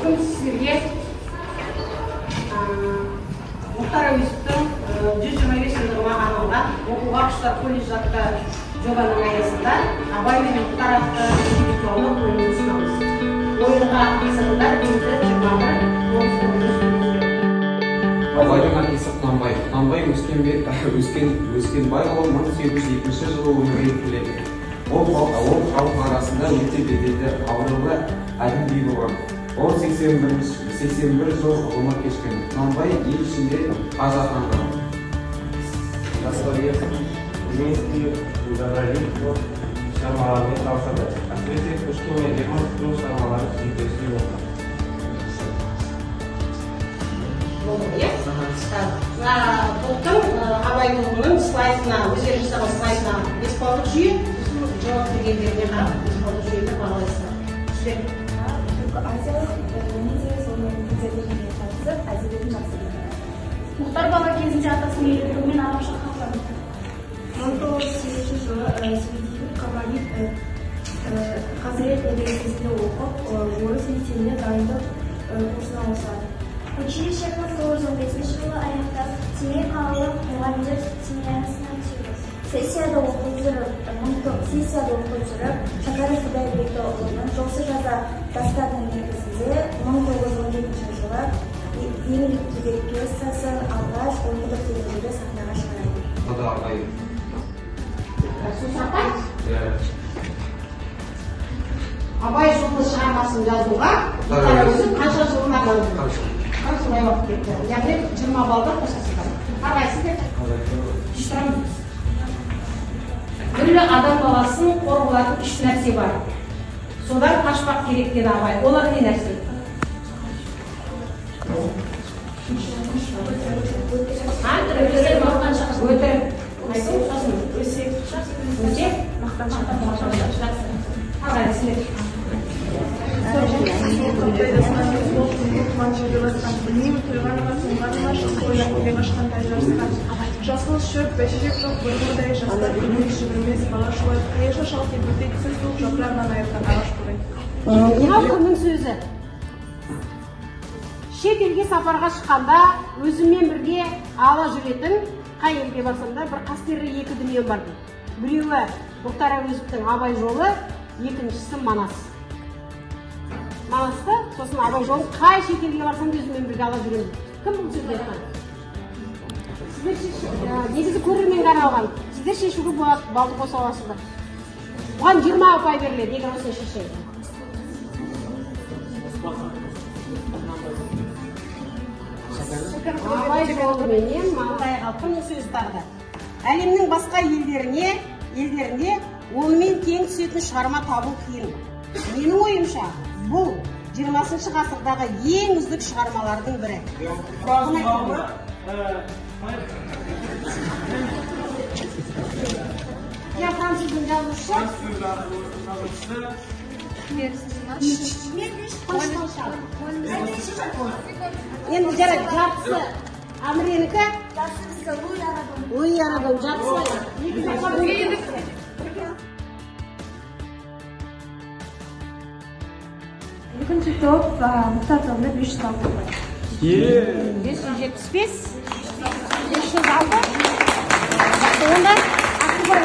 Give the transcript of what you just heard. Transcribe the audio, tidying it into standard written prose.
Бүгін сіздерге Мұхтар Әуезовтің 125 жылдығына арналған оқуға құштар колледж атты жобаның аясында Абай мен Мұхтар атты интеллектуалдық ойынды ұсынамыз. Ойынға қатысатындар белгі 21 9 Абайдың әкесі Құнанбай. Құнанбай Өскенбайұлы 1802 жылы өмірге келеді. Ол халық арасында өте беделді, абыройлы әділ би болған. Ол 81 жыл ғұмыр кешкен. Құнанбай ел ішінде қажы атанған. Достоевский, Ильинский, Удоволитов шығармаларымен танысады. Әсіресе Пушкин мен Лермонтовтың шығармаларын сүйіспеншілік оқыды. Мына топтың Абай тобының слайдына, өздері жасаған слайдына 5 баллдық жүйе, сосын жауап бергендеріне қарап 5 баллдық жүйеге бағалайсыздар. Сіздер Түркі азиялық және де сол мемлекеттерге қатысып, әдебиетін жақсы біледі. Мұхтар бала кезінде атасының үйретуімен арабша хат жазды. 1908 жылы Сүлеймен Қабанин Хазірет медресесінде оқып, орыс мектебіне дайындық курсына ауысады. Училищені 1915 жылы аяқтап, Семей қалалық мұғалімдер семинариясына түседі. Сессияда оқып жүріп, Шәкәрім Құдайбердіұлының Жолсыз жаза дастанының негізінде 1917 жылы Еңлік Кебек пьесасын алғаш ойындық деңгейде сахнаға шығарады. Абай. Абай жолы шығармасын жазуға Мұхтар Әуезов қанша жылын арнады? Қанша уақыт кетті? Яғни 20 балдан қосасыздар. Қарай сіздер. Күллі адам баласын қор қылатын үш нәрсе бар. Содан қашпақ керек деді Абай. Олар не нәрсе? Өтірік. Өсек. Өсек. Мақтаншақ. Қарай сіздер. Білмеймін, тойғаны ма, тоңғаны ма, жыл бойына көре қашқандай жарысқан. Жасыл шөп, бәйшешек жоқ, бұрынғыдай жастар күлмес, жүгірмес, бала шулайды, қайыршы шал кемпірдей түсі суық жапырағынан айырған ағаш қурайды. Мынау кімнің сөзі? Шет елге сапарға шыққанда өзіммен бірге ала жүретін, қай елге барсам да бір қастерлі екі дүнием бар дейді. Біреуі Мұхтар Әуезовтің Абай жолы, екіншісі Манас. Манасты, сосын Абай жолын қай шетелге барсам да өзіммен бірге ала жүремін. Кім бұл сөзді айтқан? Сіздер негізі көрерменге арналған. Сіздер шешуге болады, балды қоса аласыздар. Бұған 20 ұпай беріледі, егер осыны шешсеңіз. Абай жолыменен маңдайға кімнің сөзі тағы да? Әлемнің басқа елдерінде онымен тең түсетін шығарма табу қиын. Менің ойымша, бұл 20 ғасырдағы ең үздік шығармалардың бірі. Я француздың жазушысы. Енді жарайды, жартысы Әміренікі, Луи Арагон, жартысы екі жаққа бөлінеді. Екінші топ Мұхтар тобында 506 ұпай. 575, 506. Онда Ақылбай.